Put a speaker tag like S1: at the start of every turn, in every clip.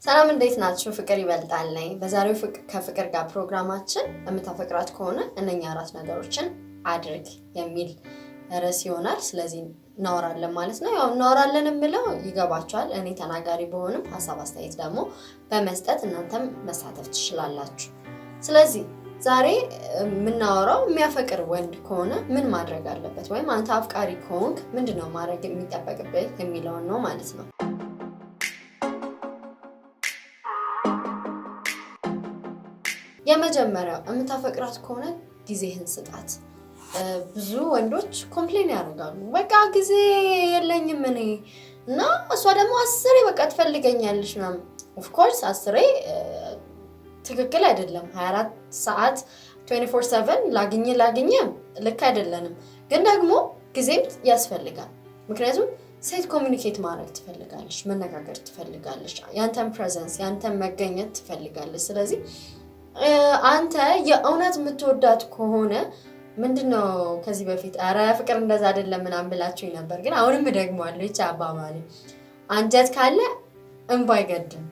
S1: ሰላም፣ እንዴት ናችሁ? ፍቅር ይበልጣል ነኝ። በዛሬው ከፍቅር ጋር ፕሮግራማችን የምታፈቅራት ከሆነ እነኛ አራት ነገሮችን አድርግ የሚል ርዕስ ይሆናል። ስለዚህ እናወራለን ማለት ነው። ያው እናወራለን የምለው ይገባችኋል። እኔ ተናጋሪ ብሆንም ሀሳብ አስተያየት ደግሞ በመስጠት እናንተም መሳተፍ ትችላላችሁ። ስለዚህ ዛሬ የምናወራው የሚያፈቅር ወንድ ከሆነ ምን ማድረግ አለበት፣ ወይም አንተ አፍቃሪ ከሆንክ ምንድን ነው ማድረግ የሚጠበቅብህ የሚለውን ነው ማለት ነው። የመጀመሪያው የምታፈቅራት ከሆነ ጊዜህን ስጣት። ብዙ ወንዶች complain ያደርጋሉ። በቃ ጊዜ የለኝም እኔ እና እሷ ደግሞ 10 በቃ ትፈልገኛለች ምናምን። Of course 10 ትክክል አይደለም። 24 ሰዓት 24/7 ላግኝ ላግኝ ልክ አይደለንም። ግን ደግሞ ጊዜም ያስፈልጋል። ምክንያቱም ሴት communicate ማድረግ ትፈልጋለች፣ መነጋገር ትፈልጋለች፣ ያንተን presence ያንተን መገኘት ትፈልጋለች። ስለዚህ አንተ የእውነት የምትወዳት ከሆነ ምንድነው፣ ከዚህ በፊት ኧረ ፍቅር እንደዛ አይደለም ምናምን ብላችሁኝ ነበር፣ ግን አሁንም እደግመዋለሁ። ይቻ አባባሌ አንጀት ካለ እንባ አይገድም።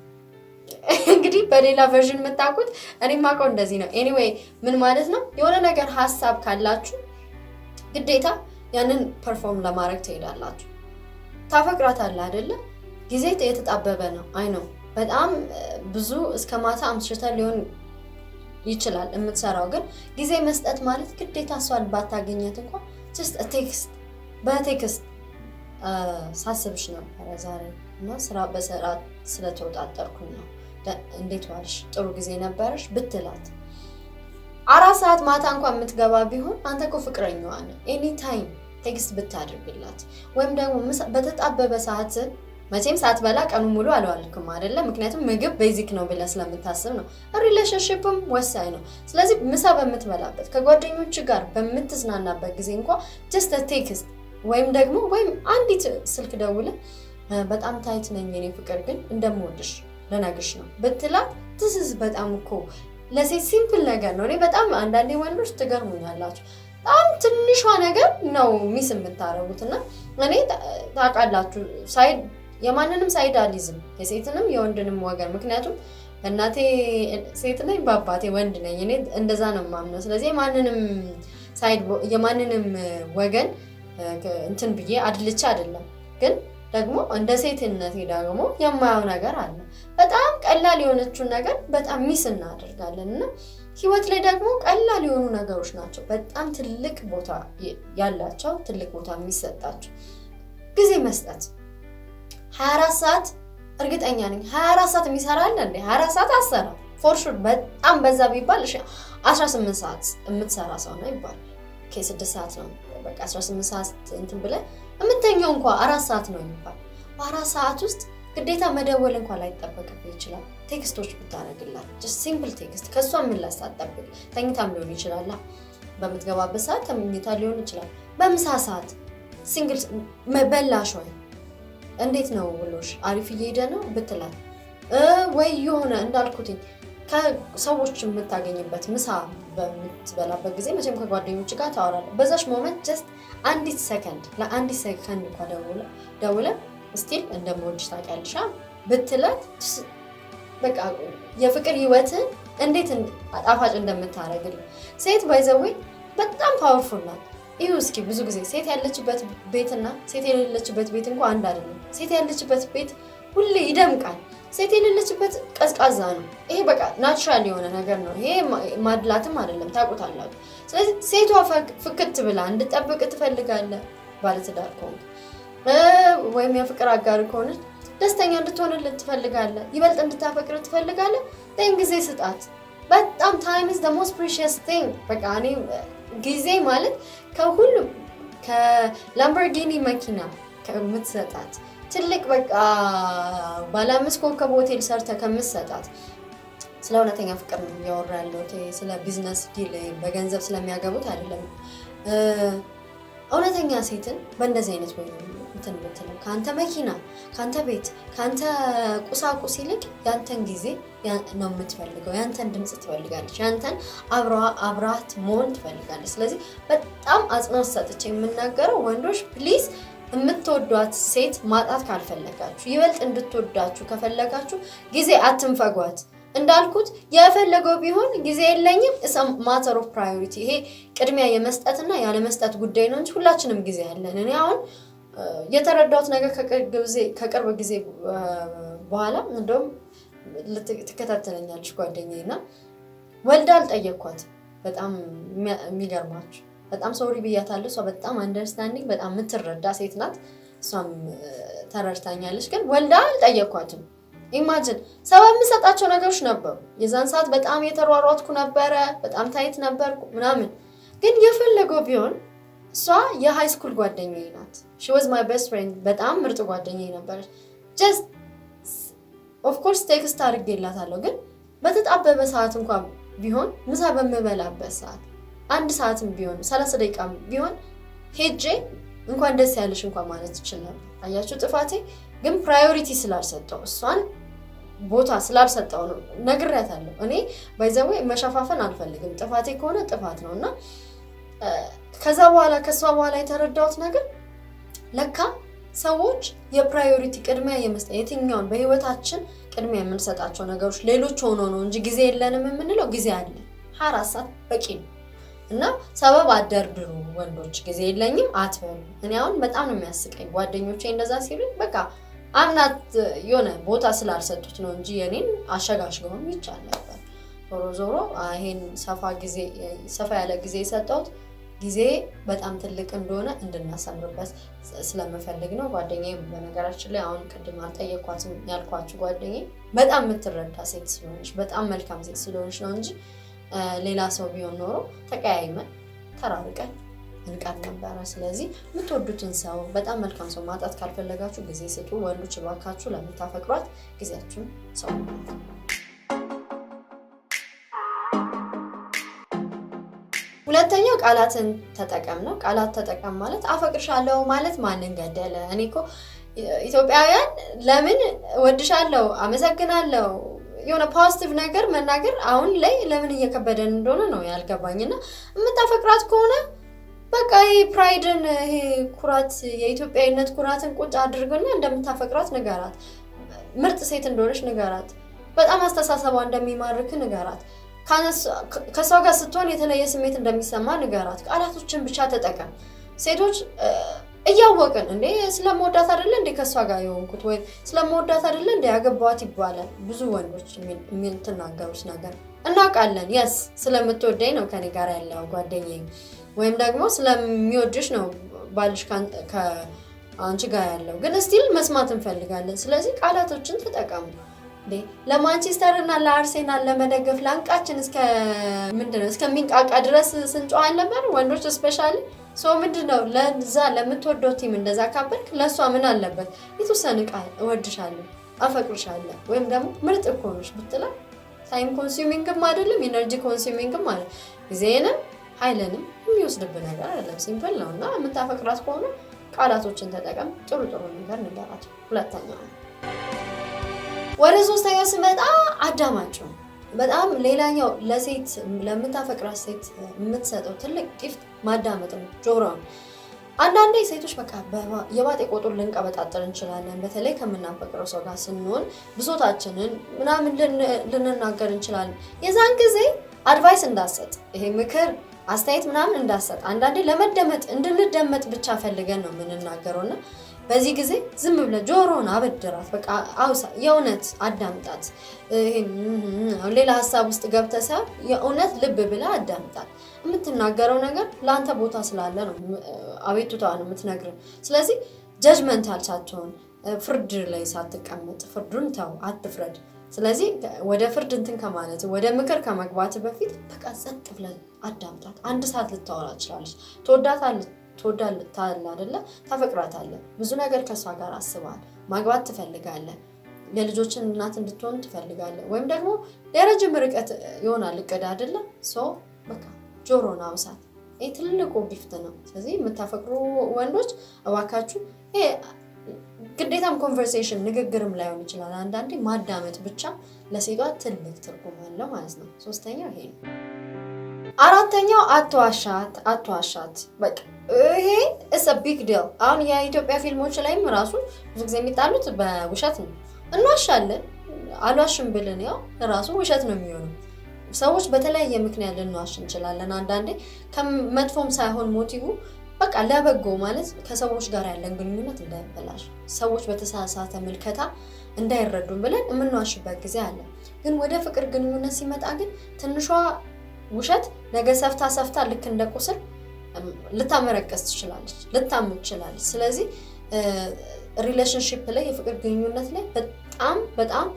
S1: እንግዲህ በሌላ version የምታውቁት፣ እኔ የማውቀው እንደዚህ ነው። Anyway ምን ማለት ነው? የሆነ ነገር ሀሳብ ካላችሁ ግዴታ ያንን perform ለማድረግ ትሄዳላችሁ። ታፈቅራታለህ አይደለ? ጊዜ የተጣበበ ነው። I know በጣም ብዙ እስከ ማታ አምሽተህ ሊሆን ይችላል የምትሰራው፣ ግን ጊዜ መስጠት ማለት ግዴታ እሷን ባታገኛት እንኳን just text፣ በ text ሳስብሽ ነበረ ዛሬ እና ስራ በስራ ስለተወጣጠርኩኝ ነው፣ እንዴት ዋልሽ፣ ጥሩ ጊዜ ነበረሽ ብትላት፣ 4 ሰዓት ማታ እንኳን የምትገባ ቢሆን አንተ እኮ ፍቅረኛዋ ነህ። Anytime text ብታደርግላት ወይም ደግሞ በተጣበበ ሰዓት መቼም ሳትበላ ቀኑ ሙሉ አልዋልክም አይደለ? ምክንያቱም ምግብ basic ነው ብለህ ስለምታስብ ነው። Relationship ም ወሳኝ ነው። ስለዚህ ምሳ በምትበላበት፣ ከጓደኞች ጋር በምትዝናናበት ጊዜ እንኳ just text ወይም ደግሞ ወይም አንዲት ስልክ ደውለህ በጣም tight ነኝ የኔ ፍቅር ግን እንደምወድሽ ልነግርሽ ነው ብትላት this is በጣም እኮ ለሴት simple ነገር ነው። እኔ በጣም አንዳንዴ ወንዶች ትገርሙኛላችሁ። በጣም ትንሿ ነገር ነው miss የምታደርጉት። እና እኔ ታውቃላችሁ side የማንንም side አልይዝም፣ የሴትንም የወንድንም ወገን፣ ምክንያቱም በእናቴ ሴት ነኝ፣ በአባቴ ወንድ ነኝ። እኔ እንደዛ ነው የማምነው። ስለዚህ የማንንም side የማንንም ወገን እንትን ብዬ አድልቼ አይደለም፣ ግን ደግሞ እንደ ሴትነቴ ደግሞ የማየው ነገር አለ። በጣም ቀላል የሆነችውን ነገር በጣም miss እናደርጋለን እና ህይወት ላይ ደግሞ ቀላል የሆኑ ነገሮች ናቸው በጣም ትልቅ ቦታ ያላቸው፣ ትልቅ ቦታ የሚሰጣቸው። ጊዜ መስጠት 24 ሰዓት፣ እርግጠኛ ነኝ 24 ሰዓት የሚሰራ አለ እንዴ? 24 ሰዓት አሰራ for sure። በጣም በዛ ቢባል እሺ 18 ሰዓት የምትሰራ ሰው ነው ይባል። Okay፣ 6 ሰዓት ነው፣ በቃ 18 ሰዓት እንትን ብለህ የምተኛው እንኳ 4 ሰዓት ነው ይባል። በ4 ሰዓት ውስጥ ግዴታ መደወል እንኳን ላይጠበቅብህ ይችላል። Text ኦች ብታደርግላት፣ just simple text፣ ከእሷ ምላሽ ሳትጠብቅ፣ ተኝታም ሊሆን ይችላል። በምትገባበት ሰዓት ተኝታ ሊሆን ይችላል። በምሳ ሰዓት single በላሽ ወይ፣ እንዴት ነው ውሎሽ፣ አሪፍ እየሄደ ነው ብትላት፣ ወይ የሆነ እንዳልኩትኝ ከሰዎች የምታገኝበት ምሳ በምትበላበት ጊዜ መቼም ከጓደኞች ጋር ታወራለህ። በዛች moment just አንዲት ሰከንድ፣ ለአንዲት ሰከንድ እንኳ ደውለህ still እንደምወድሽ ታውቂያለሽ ብትላት በቃ የፍቅር ህይወትን እንዴት ጣፋጭ እንደምታደርግልህ። ሴት by the way በጣም powerful ናት። ይሁ እስኪ ብዙ ጊዜ ሴት ያለችበት ቤትና ሴት የሌለችበት ቤት እንኳ አንድ አይደለም። ሴት ያለችበት ቤት ሁሌ ይደምቃል። ሴት የሌለችበት ቀዝቃዛ ነው። ይሄ በቃ natural የሆነ ነገር ነው። ይሄ ማድላትም አይደለም፣ ታውቁታላችሁ። ስለዚህ ሴቷ ፍክት ብላ እንድጠብቅ ትፈልጋለህ። ባለትዳር ከሆንክ ወይም የፍቅር አጋር ከሆነች ደስተኛ እንድትሆንልህ ትፈልጋለህ። ይበልጥ እንድታፈቅር ትፈልጋለህ። Then ጊዜ ስጣት። በጣም time is the most precious thing። በቃ እኔ ጊዜ ማለት ከሁሉም ከ Lamborghini መኪና ከምትሰጣት፣ ትልቅ በቃ ባለ አምስት ኮከብ ሆቴል ሰርተህ ከምትሰጣት፣ ስለ እውነተኛ ፍቅር ነው እያወራ ያለሁት፣ ስለ business deal በገንዘብ ስለሚያገቡት አይደለም። እውነተኛ ሴትን በእንደዚህ አይነት ወይ እንትን የምትለው ከአንተ መኪና፣ ከአንተ ቤት፣ ከአንተ ቁሳቁስ ይልቅ ያንተን ጊዜ ነው የምትፈልገው። ያንተን ድምፅ ትፈልጋለች። ያንተን አብራት መሆን ትፈልጋለች። ስለዚህ በጣም አጽንኦት ሰጥቼ የምናገረው ወንዶች please የምትወዷት ሴት ማጣት ካልፈለጋችሁ፣ ይበልጥ እንድትወዳችሁ ከፈለጋችሁ ጊዜ አትንፈጓት። እንዳልኩት የፈለገው ቢሆን ጊዜ የለኝም matter of priority፣ ይሄ ቅድሚያ የመስጠትና ያለመስጠት ጉዳይ ነው እንጂ ሁላችንም ጊዜ አለን። እኔ አሁን የተረዳሁት ነገር ከቅርብ ጊዜ በኋላ፣ እንደውም ትከታተለኛለች ጓደኛዬ እና ወልዳ አልጠየኳትም። በጣም የሚገርማችሁ በጣም sorry ብያታለሁ። እሷ በጣም understanding፣ በጣም የምትረዳ ሴት ናት። እሷም ተረድታኛለች። ግን ወልዳ አልጠየኳትም። Imagine፣ ሰበብ የምሰጣቸው ነገሮች ነበሩ። የዛን ሰዓት በጣም የተሯሯጥኩ ነበረ፣ በጣም tight ነበርኩ ምናምን። ግን የፈለገው ቢሆን እሷ የ high school ጓደኛዬ ናት። She was my best friend፣ በጣም ምርጥ ጓደኛዬ ነበረች። Just of course text አድርጌላታለሁ፣ ግን በተጣበበ ሰዓት እንኳን ቢሆን፣ ምሳ በምበላበት ሰዓት አንድ ሰዓትም ቢሆን፣ 30 ደቂቃም ቢሆን ሄጄ እንኳን ደስ ያለሽ እንኳን ማለት እችል ነበር። አያችሁ፣ ጥፋቴ ግን priority ስላልሰጠው፣ እሷን ቦታ ስላልሰጠው ነው። ነግሬያታለሁ። እኔ by the way መሸፋፈን አልፈልግም። ጥፋቴ ከሆነ ጥፋት ነው። እና ከዛ በኋላ፣ ከእሷ በኋላ የተረዳሁት ነገር ለካ ሰዎች የ priority፣ ቅድሚያ የመስጠት፣ የትኛውን በህይወታችን ቅድሚያ የምንሰጣቸው ነገሮች ሌሎች ሆኖ ነው እንጂ ጊዜ የለንም የምንለው፣ ጊዜ አለ። 24 ሰዓት በቂ ነው። እና ሰበብ አትደርድሩ ወንዶች፣ ጊዜ የለኝም አትበሉ። እኔ አሁን በጣም ነው የሚያስቀኝ ጓደኞቼ እንደዛ ሲሉኝ፣ በቃ አምናት የሆነ ቦታ ስላልሰጡት ነው እንጂ የኔን አሸጋሽገውም ይቻል ነበር። ዞሮ ዞሮ ይሄን ሰፋ ያለ ጊዜ የሰጠሁት ጊዜ በጣም ትልቅ እንደሆነ እንድናሰምርበት ስለምፈልግ ነው። ጓደኛዬ በነገራችን ላይ፣ አሁን ቅድም አልጠየኳትም ያልኳችሁ ጓደኛዬ፣ በጣም የምትረዳ ሴት ስለሆነች፣ በጣም መልካም ሴት ስለሆነች ነው እንጂ ሌላ ሰው ቢሆን ኖሮ ተቀያይመን ተራርቀን እንቀር ነበረ። ስለዚህ የምትወዱትን ሰው፣ በጣም መልካም ሰው ማጣት ካልፈለጋችሁ ጊዜ ስጡ። ወንዶች እባካችሁ ለምታፈቅሯት ጊዜያችሁን ሰው። ሁለተኛው ቃላትን ተጠቀም ነው። ቃላት ተጠቀም ማለት አፈቅርሻለሁ ማለት ማንን ገደለ? እኔ እኮ ኢትዮጵያውያን ለምን እወድሻለሁ፣ አመሰግናለሁ፣ የሆነ positive ነገር መናገር አሁን ላይ ለምን እየከበደን እንደሆነ ነው ያልገባኝ። እና የምታፈቅራት ከሆነ በቃ ይሄ pride ን፣ ይሄ ኩራት፣ የኢትዮጵያዊነት ኩራትን ቁጭ አድርግና እንደምታፈቅራት ንገራት። ምርጥ ሴት እንደሆነች ንገራት። በጣም አስተሳሰቧ እንደሚማርክ ንገራት። ከሷ ጋር ስትሆን የተለየ ስሜት እንደሚሰማ ንገራት። ቃላቶችን ብቻ ተጠቀም። ሴቶች እያወቅን እንዴ ስለምወዳት አይደለ እንዴ ከእሷ ጋር የሆንኩት ወይም ስለምወዳት አይደለ እንዴ ያገባኋት ይባላል። ብዙ ወንዶች የምትናገሩት ነገር እናውቃለን። Yes፣ ስለምትወደኝ ነው ከኔ ጋር ያለው ጓደኛዬ፣ ወይም ደግሞ ስለሚወድሽ ነው ባልሽ ከአንቺ ጋር ያለው፣ ግን still መስማት እንፈልጋለን። ስለዚህ ቃላቶችን ተጠቀሙ። ለማንቸስተር እና ለአርሴናል ለመደገፍ ላንቃችን እስከ ምንድነው እስከሚንቃቃ ድረስ ስንጮህ አልነበር? ወንዶች especially። So ምንድነው፣ ለዛ ለምትወደው team እንደዛ ካበድክ ለእሷ ምን አለበት የተወሰነ ቃል እወድሻለሁ፣ አፈቅርሻለሁ ወይም ደግሞ ምርጥ እኮ ነሽ ብትላት time consuming ም አይደለም፣ energy consuming ም ማለት ጊዜንም ኃይልንም የሚወስድብህ ነገር አይደለም። Simple ነው። እና የምታፈቅራት ከሆነ ቃላቶችን ተጠቀም፣ ጥሩ ጥሩ ነገር ንገራት። ሁለተኛው ነው። ወደ ሶስተኛው ስመጣ አዳማጭ ነው። በጣም ሌላኛው ለሴት፣ ለምታፈቅራት ሴት የምትሰጠው ትልቅ gift ማዳመጥ ነው፣ ጆሮን። አንዳንዴ ሴቶች በቃ የባጤ ቆጡን ልንቀበጣጠር እንችላለን። በተለይ ከምናፈቅረው ሰው ጋር ስንሆን ብሶታችንን ምናምን ልንናገር እንችላለን። የዛን ጊዜ advice እንዳትሰጥ፣ ይሄ ምክር አስተያየት ምናምን እንዳትሰጥ። አንዳንዴ ለመደመጥ፣ እንድንደመጥ ብቻ ፈልገን ነው የምንናገረው። እና በዚህ ጊዜ ዝም ብለህ ጆሮን አበድራት፣ በቃ አውሳ፣ የእውነት አዳምጣት። ሌላ ሀሳብ ውስጥ ገብተህ ሳይሆን የእውነት ልብ ብለህ አዳምጣት። የምትናገረው ነገር ለአንተ ቦታ ስላለ ነው አቤቱታዋን የምትነግርህ። ስለዚህ judgmental ሳትሆን፣ ፍርድ ላይ ሳትቀመጥ፣ ፍርዱን ተው፣ አትፍረድ። ስለዚህ ወደ ፍርድ እንትን ከማለት፣ ወደ ምክር ከመግባት በፊት በቃ ጸጥ ብለህ አዳምጣት። አንድ ሰዓት ልታወራ ትችላለች። ትወዳታለህ፣ ትወዳታለህ አይደለ? ታፈቅራታለህ። ብዙ ነገር ከእሷ ጋር አስበሃል። ማግባት ትፈልጋለህ። የልጆችን እናት እንድትሆን ትፈልጋለህ። ወይም ደግሞ የረጅም ርቀት ይሆናል እቅድ አይደለ? So በቃ ጆሮን አውሳት። ይህ ትልቁ gift ነው። ስለዚህ የምታፈቅሩ ወንዶች እባካችሁ፣ ይሄ ግዴታም conversation ንግግርም ላይሆን ይችላል። አንዳንዴ ማዳመጥ ብቻ ለሴቷ ትልቅ ትርጉም አለው ማለት ነው። ሶስተኛው ይሄ ነው። አራተኛው አትዋሻት፣ አትዋሻት። በቃ ይሄ is a big deal። አሁን የኢትዮጵያ ፊልሞች ላይም ራሱ ብዙ ጊዜ የሚጣሉት በውሸት ነው። እንዋሻለን። አልዋሽም ብልን ያው ራሱ ውሸት ነው የሚሆነው። ሰዎች በተለያየ ምክንያት ልንዋሽ እንችላለን። አንዳንዴ ከመጥፎም ሳይሆን motive በቃ ለበጎ፣ ማለት ከሰዎች ጋር ያለን ግንኙነት እንዳይበላሽ፣ ሰዎች በተሳሳተ ምልከታ እንዳይረዱን ብለን የምንዋሽበት ጊዜ አለ። ግን ወደ ፍቅር ግንኙነት ሲመጣ ግን ትንሿ ውሸት ነገ ሰፍታ ሰፍታ ልክ እንደ ቁስል ልታመረቀስ ትችላለች፣ ልታም ትችላለች። ስለዚህ relationship ላይ፣ የፍቅር ግንኙነት ላይ በጣም በጣም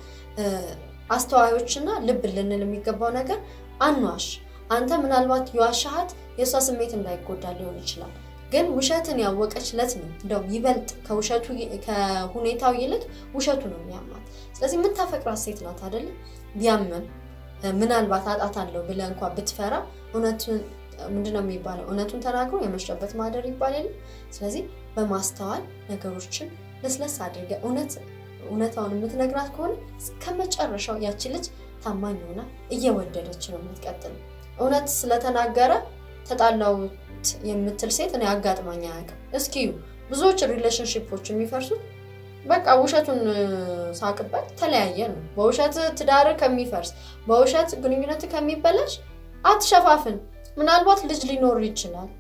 S1: አስተዋዮችና ልብ ልንል የሚገባው ነገር አንዋሽ። አንተ ምናልባት የዋሻሃት የእሷ ስሜት እንዳይጎዳ ሊሆን ይችላል። ግን ውሸትን ያወቀች ለት ነው እንደውም ይበልጥ ከውሸቱ ከሁኔታው ይልቅ ውሸቱ ነው የሚያማት። ስለዚህ የምታፈቅራት ሴት ናት አይደለ? ቢያምም ምናልባት አጣታለሁ ብለህ እንኳ ብትፈራ እውነቱን፣ ምንድነው የሚባለው? እውነቱን ተናግሮ የመሸበት ማደር ይባል የለ። ስለዚህ በማስተዋል ነገሮችን ለስለስ አድርገህ እውነታውን የምትነግራት ከሆነ እስከ መጨረሻው ያቺ ልጅ ታማኝ ሆና እየወደደች ነው የምትቀጥለው። እውነት ስለተናገረ ተጣላሁት የምትል ሴት እኔ አጋጥማኝ አያውቅም። እስኪ ብዙዎች relationship ኦች የሚፈርሱት በቃ ውሸቱን ሳቅበት ተለያየ ነው። በውሸት ትዳር ከሚፈርስ፣ በውሸት ግንኙነት ከሚበላሽ አትሸፋፍን። ምናልባት ልጅ ሊኖር ይችላል።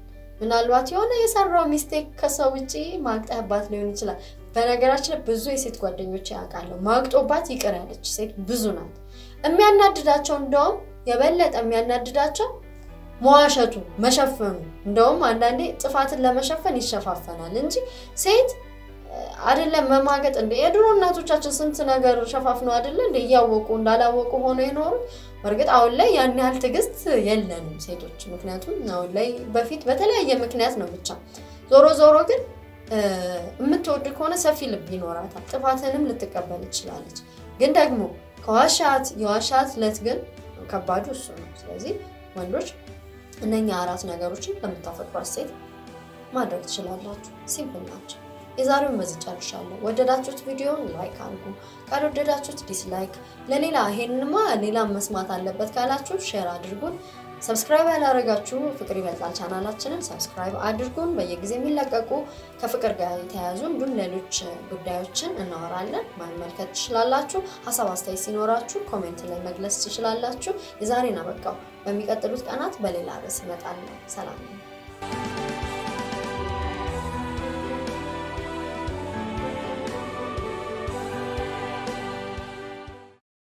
S1: ምናልባት የሆነ የሰራው mistake ከሰው ውጭ ማግጠህባት ሊሆን ይችላል። በነገራችን ላይ ብዙ የሴት ጓደኞች ያውቃለሁ፣ ማግጦባት ይቅር ያለች ሴት ብዙ ናት። የሚያናድዳቸው፣ እንደውም የበለጠ የሚያናድዳቸው መዋሸቱ፣ መሸፈኑ። እንደውም አንዳንዴ ጥፋትን ለመሸፈን ይሸፋፈናል እንጂ ሴት አይደለም መማገጥ፣ እንደ የድሮ እናቶቻችን ስንት ነገር ሸፋፍነው አይደለ እንደ እያወቁ እንዳላወቁ ሆኖ የኖሩት። በእርግጥ አሁን ላይ ያን ያህል ትዕግስት የለንም ሴቶች። ምክንያቱም አሁን ላይ በፊት በተለያየ ምክንያት ነው፣ ብቻ ዞሮ ዞሮ ግን የምትወድ ከሆነ ሰፊ ልብ ይኖራታል። ጥፋትንም ልትቀበል ትችላለች። ግን ደግሞ ከዋሻት የዋሻት ለት ግን ከባዱ እሱ ነው። ስለዚህ ወንዶች እነኛ አራት ነገሮችን ለምታፈቅሯት ሴት ማድረግ ትችላላችሁ። Simple ናቸው። የዛሬውን በዚህ ጨርሻለሁ። ወደዳችሁት ቪዲዮን like አድርጉ፣ ካልወደዳችሁት dislike። ለሌላ ይሄንማ ሌላ መስማት አለበት ካላችሁ share አድርጉን። Subscribe ያላረጋችሁ ፍቅር ይበልጣል ቻናላችንን subscribe አድርጉን። በየጊዜ የሚለቀቁ ከፍቅር ጋር የተያያዙ እንዲሁም ሌሎች ጉዳዮችን እናወራለን። መመልከት ትችላላችሁ። ሀሳብ አስተያየት ሲኖራችሁ comment ላይ መግለጽ ትችላላችሁ። የዛሬን አበቃው። በሚቀጥሉት ቀናት በሌላ ርዕስ እመጣለሁ። ሰላም ነው።